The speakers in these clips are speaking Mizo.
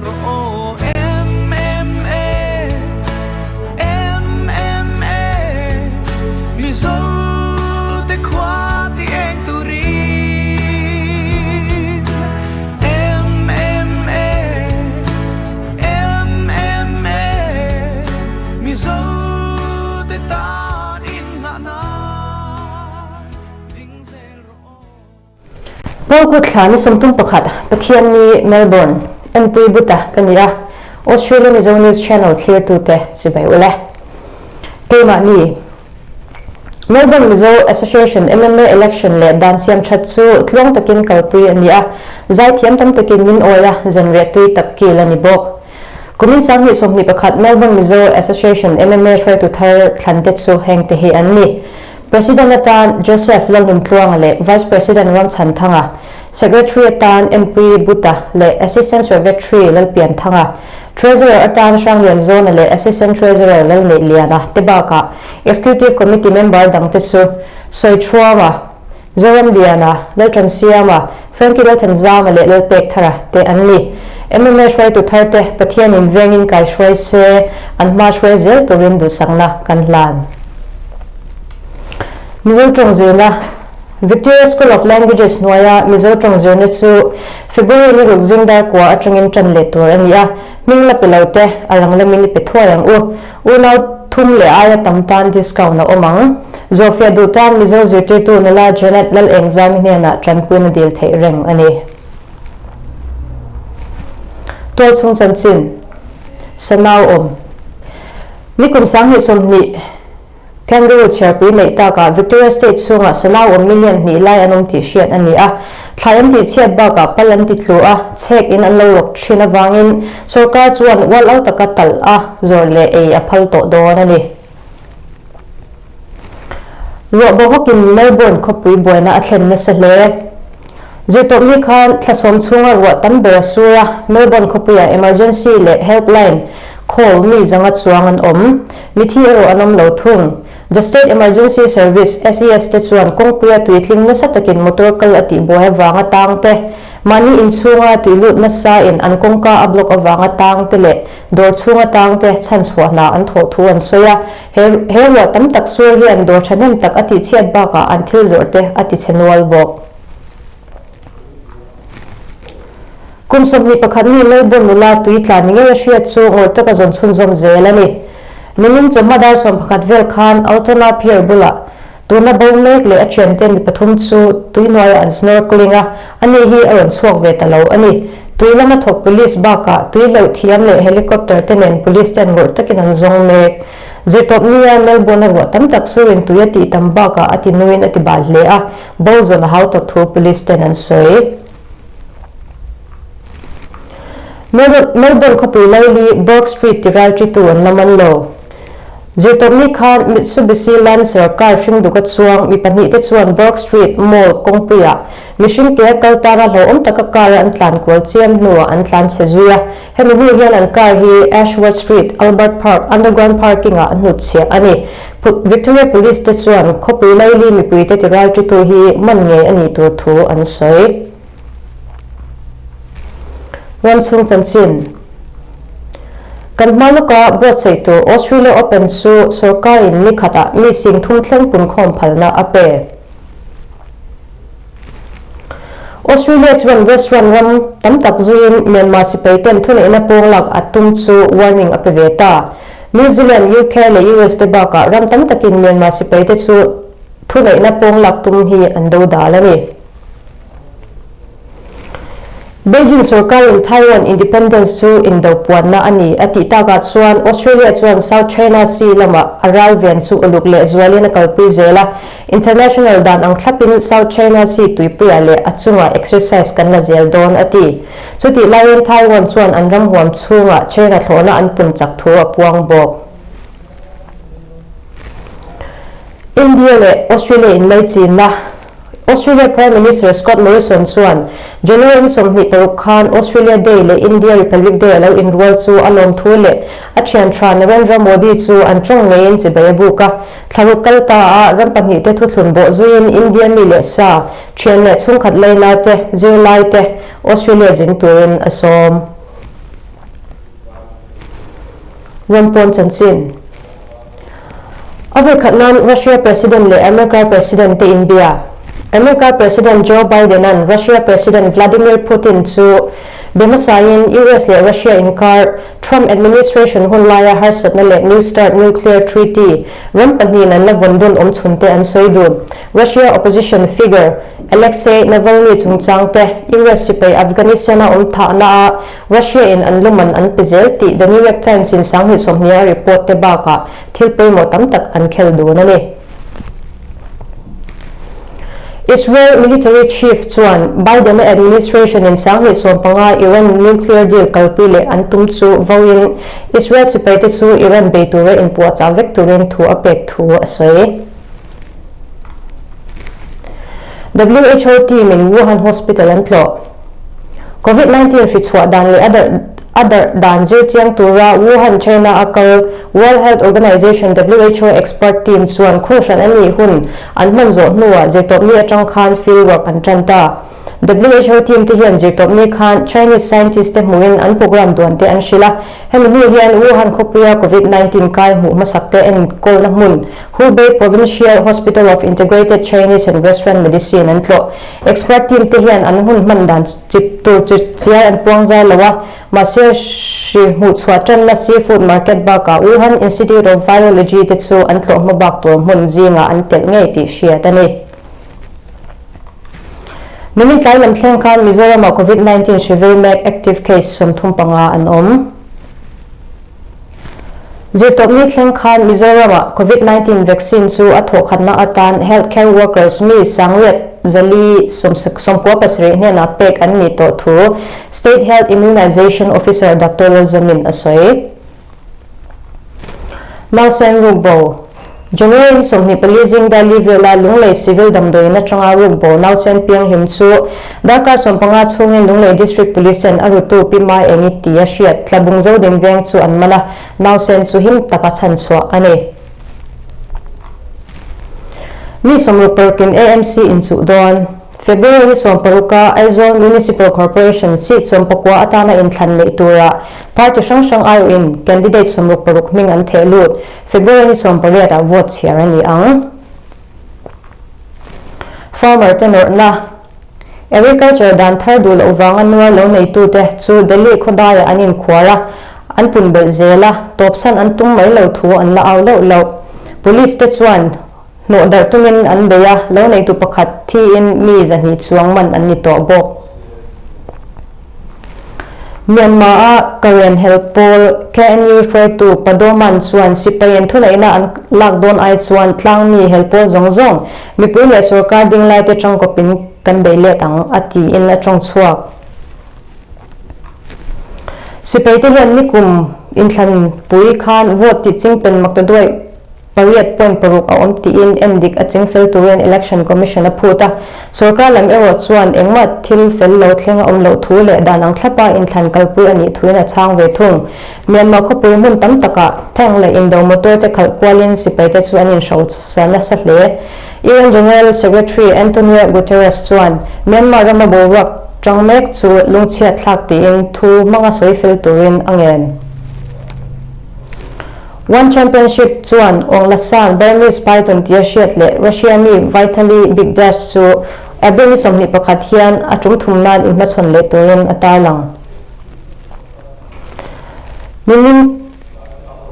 rawh aw MMA MMA Mizo te khua ti eng turin MMA MMA Mizo te tan in ngah nan ding zel rawh aw. Paul Kut thla ni 31, Pathianni, Melbourne, Enpui Buta ka ni a, Australia Mizo News Channel thlirtute chibai ule. Keimahni, Melbourne Mizo Association MMA Election leh dan siam that chu tluang takin kalpui a ni a, zaithiam tam takin min awi a, zanriah tui tak kil a ni bawk. Kumin 2021 Melbourne Mizo Association MMA hruaitu thar thlante chu hengte hi an ni. President atan Joseph Lalnuntluanga leh Vice President Ramchhanthanga, Secretary atan MP Buta leh Assistant Secretary Lalpianthanga, Treasurer atan Hranglianzawna leh Assistant Treasurer Lalneihliana te bakah Executive Committee member dangte chu Sawichhuama, Zoramliana, Laltansiama, Frankie Lalthanzama leh Lalpekthara te an ni. MMA hruaitu tharte Pathianin vengin kaihruai se, an hma hruai zel turin duhsakna kan hlan. Mizo tawng zirna, Victoria School of Languages hnuaia Mizo tawng zirna chu February ni ruk zing dar kua atangin tan leh tur a ni a, hming la pe lo te a rang lamin i pe thuai ang u. Unau thum leh aia tam tan discount a awm ang. Zawhfiah duh tan Mizo zirtirtu nula Janet Lalengzami hnenah tanpuina dil theih reng a ni. Tualchhung chanchin, Sanau awm. Nikum 2020 Kangaroo chhiarpui neih takah Victoria State chhungah sanau awm million hnih lai an awm tih hriat a ni a. Thlai an tihchhiat bakah pal an ti tlu a, chhek in an lo rawk thin avangin sorkar chuan ual au taka talh a zawrh leh ei a phal tawh dawn a ni. Ruah bawhawkin Melbourne khawpui buaina a thlen nasa hle. Zirtawpni khan thla sawm chhunga ruah tam ber a sur a, Melbourne khawpuiah emergency leh helpline call mi zanga chuang an awm. Mithi erawh an awm lo thung. The State Emergency Service, SES, te chuan kawngpuia tuitling nasa takin motor kal a tihbuai avanga tang te, mahni inchhunga tuilut nasa in an kawngka a block avanga tang te leh dawr chhunga tang te chhanchhuah hna an thawh thu an sawi a. He he ruah tam tak sur hian dawr thahnem tak a tihchhiat bakah an thil zawrh te a tichhe nual bawk. Kum 21 mi Melbourne nula tui tla ni ngei a hriat chu ngawrh taka zawn chhunzawm zel a ni. Nimin chawhma dar 11 vel khan Altona Pier bulah tuna bo mek leh a thiante mi pathum chu tui hnuaiah an snorkeling a, ani hi a rawn chhuak ve ta lo a ni. Tui lama thawk police bakah tui hleuh thiam leh helicopter te nen police ten ngawrh takin an zawng mek. Zirtawp nia Melbourne a ruah tam tak surin tui a tih tam bakah a ti nuin a ti bal hle a, bo zawn a hau tawh thu police ten an sawi. Melbourne khawpui laili Bourke Street ti ralṭitu an la man lo. Zirtawpni khan Mitsubishi Lancer car hring duka chuang mi pahnihte chuan Bourke Street Mall kawngpuiah mihring ke a kal tana hlauhawm taka car-a an tlan kual chiam hnuah an tlan chhe zui a. Hemi hnu hian an car hi Ashworth Street, Albert Park underground parking-ah an hnutchhiah a ni. Victoria Police te chuan khawpui laili mipuite ti ralṭitu hi man ngei a nih tur thu an sawi. Ramchhung chanchin. Kan hma lawka buatsaih tur Australia Open chu sorkarin ni khatah mi sing thum thleng punkhawm phalna a pe. Australia chuan restaurant ram tam tak zuiin Myanmar sipai ten thuneihna pawnglak a tum chu warning a pe ve ta. New Zealand, UK leh US te bakah ram tam takin Myanmar sipai te chu thuneihna pawnglak tum hi an do dal a ni. Beijing sorkarin Taiwan independence chu indopuanna a ni a tih takah chuan Australia chuan South China Sea lamah a ral ven chu uluk leh zualin a kalpui zel a, international dan ang thlapin South China Sea tuipuiah leh a chungah exercise kan la zel dawn a ti. Chutih laiin Taiwan chuan an ram huam chhungah China thlawhna an pun chak thu a puang bawk. India leh Australia inlaichinna Australia Prime Minister Scott Morrison chuan January ni 26 khan Australia Day leh India Republic Day a lo inrual chu a lawm thu leh a thian tha Narendra Modi chu an tawng ngeiin chibai a buk a. Thlaruk kal ta a ram pahnihte thuthlun bawh zuiin India mi leh sa, thian leh chhungkhat laina te, zirlai te Australia zin turin a sawm. Rampawn chanchin. A vawikhat nan Russia President leh America President te inbia. America President Joe Biden-a'n Russia President Vladimir Putin chu be hmasain US leh Russia inkar Trump administration hun laia harsatna leh New Start nuclear treaty ram pahnihin an la vawn dun awm chhun te an sawi dun. Russia opposition figure Alexei Navalny chungchang te US sipai Afghanistan-a awm thahna a Russia-in an luman an pe zel tih The New York Times-in 2020 a report te bakah thil pawimawh tam tak an khel dun a ni. Israel military chief chuan Biden-a administration-in 2015 Iran nuclear deal kalpui leh an tum chu vawiin Israel sipaite chu Iran bei tura inpuahchah vek turin thu a pek thu a sawi. WHO team in Wuhan Hospital an tlawh. Covid 19 hri chhuah dan leh a darh a darh dan zir chiang tura Wuhan, China a kal World Health Organization, who, expert team chuan khung hran a nih hun an hman zawh hnuah zirtawpni atang khan field work an tan ta. Who team te hian zirtawpni khan Chinese scientist te hmuhin an program duan te an hrilh a. Hemi hnu hian Wuhan khawpuia Covid 19 kai hmuh hmasak te enkawlna hmun Hubei Provincial Hospital of Integrated Chinese and Western Medicine an tlawh. Expert team te hian an hun hman dan chip tur chu chiai an puang zar lo a, mahse hri hmuhchhuah tanna seafood market bakah Wuhan Institute of Virology te chu an tlawh hma bak tur hmun zingah an telh ngei tih hriat a ni. Nimin tlai lam thleng khan Mizoram-ah Covid 19 hri vei mek active case 35 an awm. Zirtawpni thleng khan Mizoram-ah Covid 19 vaccine chu a thawhkhatna atan healthcare workers mi 9397 hnenah pek an nih tawh thu State Health Immunisation Officer Doctor Lalzawmin a sawi. Nausen rukbo, January ni 24 zing Delhi vela Lunglei Civil damdawiin atanga rukbo nausen pianghlim chu darkar 15 chhungin Lunglei District Police ten a rutu Pi Mai Engi tia hriat Tlabung Zodin veng chu an man a, nausen chu him taka chhanchhuah a ni. Mi 60 parukin AMC inchuh dawn. February ni 16 a Aizawl Municipal Corporation seat 19 atana inthlan neih turah party hrang hrang aiawhin candidate 66 hming an theh lut. February ni 18 ah vote chhiar a ni ang. Farmer te nawrhna, Agriculture dan thar duh loh vanga nuar lo neitute chu Delhi khawdaiah an inkhuar a, an pun belh zel a, tawpsan an tum mai lo thu an la au loh loh. Police te chuan Hnawh darh tumin an bei a, lo neitu pakhat thiin mi 200 chuang man an ni tawh bawk. Myanmar-a Karen hel pawl KNU hruaitu Padoman chuan sipaiin thuneihna an lak dawn ai chuan tlangmi hel pawl zawng zawng, mipui leh sorkar ding laite tangkawpin kan bei let ang, a tiin a tawng chhuak. Sipaite hian nikum inthlanpui khan vote tih chingpen maktaduai Pariat point paruk a awm tiin endik a ching fel turin Election Commission a phut a. Sorkar lam erawh chuan engmah thil fel lo thleng a awm loh thu leh dan ang thlapa inthlan kalpui a nih thuin a chhang ve thung. Myanmar khawpui hmun tam takah tank leh indo motor te khalh kualin sipaite chu an inhrosa nasa hle. UN General Secretary Antonio Guterres chuan Myanmar rama boruak tang mek chu lungchhiat thlak tiin thu hmanga sawi fel turin a ngen. One Championship chuan Aung La San, Burmese Python tia hriat leh Russia mi Vitaly Bigdash chu April ni 21 hian a tum thum nan inhmachhawn leh turin a tarlang. Nimin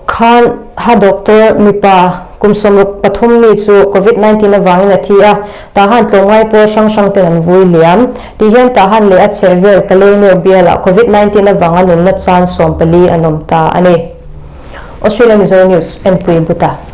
khan ha doctor mipa kum 63 mi chu Covid 19 avangin a thi a, Tahan tlawmngai pawl hrang hrang ten an vui liam. Ti hian Tahan leh a chhehvel Kalaymyo bialah Covid 19 avanga nunna chan 14 an awm ta a ni. Australia Mizo News, Enpui Buta.